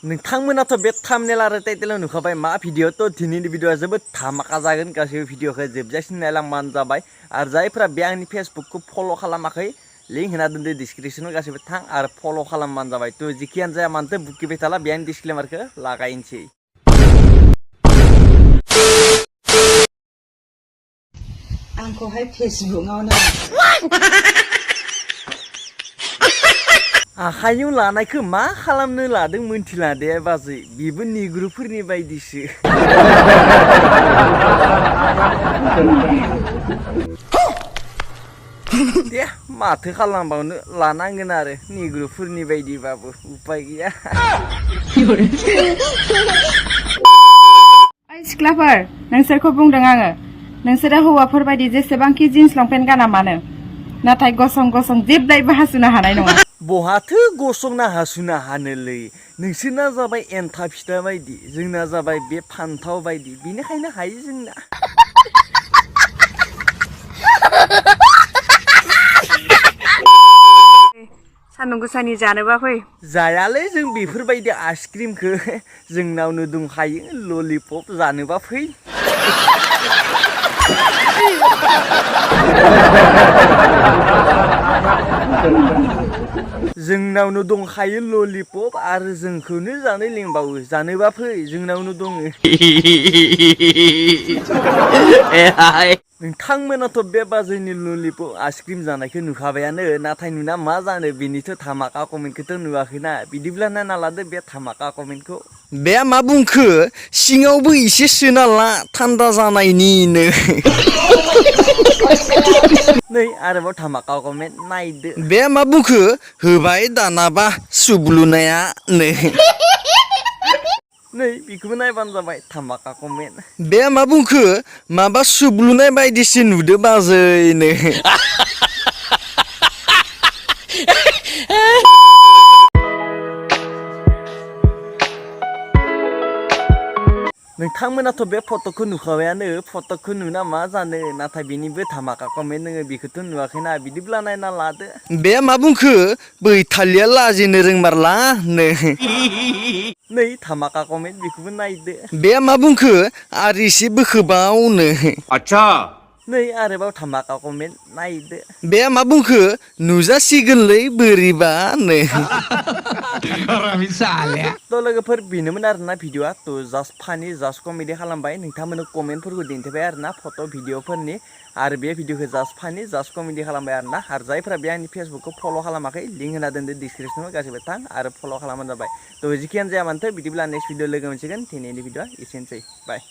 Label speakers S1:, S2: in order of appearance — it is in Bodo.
S1: नोंथांमोनाथ' बे थाम्बनेल आरो टाइटेलाव नुखाबाय मा भिडिअ थ' दिनैनि भिडिअआ जोबोद धामाका जागोन गासैबो भिडिअखौ जोबजासिम नायलांबानो जाबाय आरो जायफोरा बे आंनि फेसबुकखौ फल' खालामाखै लिंक होना दोनदो डिसक्रिपसनाव गासैबो थां आरो फल' खालामबानो जाबाय थ' जिखियानो जाया मानोथो बुखिबाय थाला बे आंनि डिसक्लेमारखौ लागायनोसै
S2: आंखौहाय फेसबुकआवनो
S1: आखाइयाव लानायखौ मा खालामनो लादों मोनथिला दे बाजै बेबो निग्रुफोरनि बायदिसो दे माथो खालामबावनो लानांगोन आरो निग्रुफोरनि बायदिबाबो उपाय गैया
S3: ओइ सिख्लाफोर नोंसोरखौ बुंदों आङो नोंसोरो हौवाफोर बायदि जेसेबांखि जिन्स लंपेन्ट गाना मानो नाथाय गसं गसं जेब्लायबो हासुनो हानाय नङा
S1: बहाथो गसंना हासुना हानोलै नोंसोरना जाबाय एन्था फिथा बायदि जोंना जाबाय बे फान्थाव बायदि बेनिखायनो हायो जोंना
S3: सान्दुं गोसानि जानोबा फै
S1: जायालै जों बेफोरबायदि आइसक्रिमखौ जोंनावनो दंखायो ललिपप जानोबा फै जोंनावनो दंखायो ललिपप आरो जोंखौनो जानो लिंबावो जानोबा फै जोंनावनो दङ नोंथांमोनाथ' बे बाजैनि ललिपप आइसक्रिम जानायखौ नुखाबायानो नाथाय नुना मा जानो बेनिथ' धामाका कमेन्टखौथ' नुवाखैना बिदिब्ला नायना लादो बे धामाका कमेन्टखौ बे मा बुंखो सिङावबो एसे सोना ला थान्दा जानायनिनो नै आरोबाव धामाका कमेन्ट नायदो बे मा बुंखो होबाय दानाबा सुबलुनाया नै नै बेखौबो नायबानो जाबाय धामाका कमेन्ट बे मा बुंखो माबा सुबलुनाय बायदिसो नुदो बाजैनो नोंथांमोनाथ' बे फट'खौ नुखाबायानो फट'खौ नुना मा जानो नाथाय बेनिबो धामाका कमेन्ट दोङो बेखौथ' नुवाखैना बिदिब्ला नायना लादो बे मा बुंखो बैथालिया लाजिनो रोंमारला नै धामाका कमेन्ट बेखौबो नायदो बे मा बुंखो आरिसि बोखोबावनो आच्छा नै आरोबाव धामाका कमेन्ट नायदो बे मा बुंखो नुजासिगोनलै बोरैबानो थ' लोगोफोर बेनोमोन आरोना भिडिअआ थ' जास्ट फानि जास्ट कमेडि खालामबाय नोंथांमोननो कमेन्टफोरखौ दिन्थिबाय आरोना फट' भिडिअफोरनि आरो बे भिडिअखौ जास्ट फानि जास्ट कमेडि खालामबाय आरोना आरो जायफोरा बे आंनि फेसबुकखौ फल' खालामाखै लिंक होना दोनदो डिसक्रिपसनाव गासैबो थां आरो फल' खालामबानो जाबाय थ' जिखियानो जाया मानोथो बिदिब्ला नेक्स्ट भिडिअ लोगो मोनसिगोन दिनैनि भिडिअआ एसेनोसै बाय